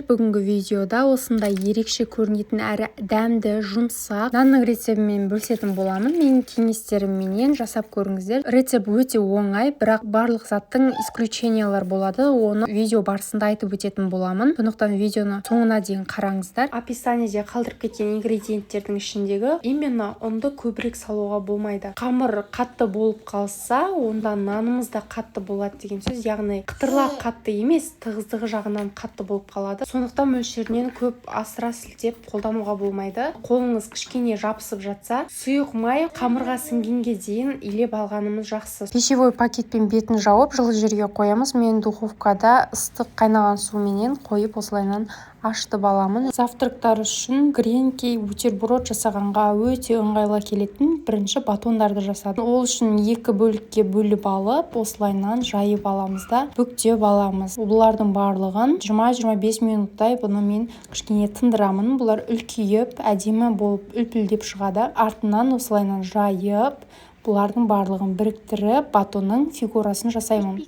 Бүгінгі видеода осындай ерекше көрінетін әрі дәмді, жұмсақ нанның рецептімен бөлісетін боламын. Менің кеңестерімменен жасап көріңіздер. Рецепт өте оңай, бірақ барлық заттың исключениялар болады. Оны видео барысында айтып өтетін боламын. Сондықтан видеоны соңына дейін қараңыздар. Описаниеде қалдырып кеткен ингредиенттердің ішіндегі именно ұнды көбірек салуға болмайды. Қамыр қатты болып қалса, онда нанымыз да қатты болады деген сөз, яғни қытырлап қатты емес, тығыздығы жағынан қатты болып қалады. Сондықтан мөлшерінен көп асыра сілтеп қолдануға болмайды. Қолыңыз кішкене жабысып жатса, сұйық май қамырға сіңгенге дейін илеп алғанымыз жақсы. Пищевой пакетпен бетін жауып, жылы жерге қоямыз. Мен духовкада ыстық қайнаған суменен қойып, осылайынан ашытып аламын. Завтрактар үшін, гренки, бутерброд жасағанға өте ыңғайлы келетін бірінші батондарды жасадым. Ол үшін екі бөлікке бөліп алып, осылайынан жайып аламыз да, бүктеп аламыз. Бұлардың барлығын 20-25 минуттай бұны мен кішкене тындырамын. Бұлар үлкейіп, әдемі болып үлпілдеп шығады. Артынан осылайынан жайып, бұлардың барлығын біріктіріп, батонның фигурасын жасаймын.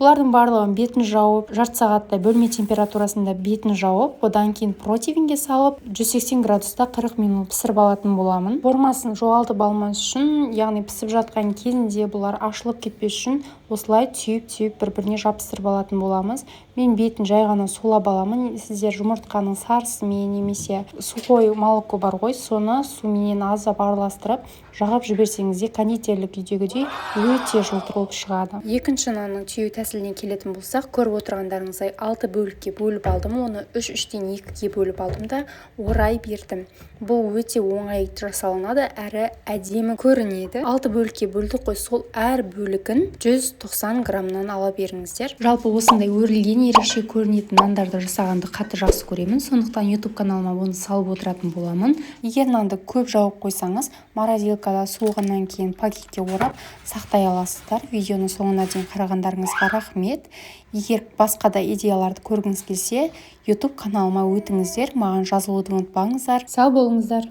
Бұлардың барлығын бетін жауып, жарты сағаттай бөлме температурасында бетін жауып, одан кейін противеньге салып, 180 градуста 40 минут пісіріп алатын боламын. Формасын жоғалтып алмас үшін, яғни пісіп жатқан кезінде бұлар ашылып кетпес үшін, осылай түйіп-түйіп бір-біріне жабыстырып алатын боламыз. Мен бетін жай ғана сулап аламын. Сіздер жұмыртқаның сарысымен немесе сухой молоко бар ғой, соны суменен аздап араластырып, жағып жіберсеңіз де, кондитерлік үйдегідей өте жылтыр болып шығады. Екінші нанның түю тәсіліне келетін болсақ, көріп отырғандарыңыздай, алты бөлікке бөліп алдым. Оны үш үштен екіге бөліп алдым да, орай бердім. Бұл өте оңай жасалынады әрі әдемі көрінеді. Алты бөлікке бөлдік қой, сол әр бөлігін 190 граммнан ала беріңіздер. Жалпы, осындай өрілген, ерекше көрінетін нандарды жасағанды қатты жақсы көремін. Сондықтан YouTube каналыма оны салып отыратын боламын. Егер нанды көп жауып қойсаңыз, морозилкада суығаннан кейін пакетке орап сақтай аласыздар. Видеоны соңына дейін қарағандарыңызға рахмет. Егер басқа да идеяларды көргіңіз келсе, YouTube каналыма өтіңіздер, маған жазылуды ұмытпаңыздар. Сау болыңыздар.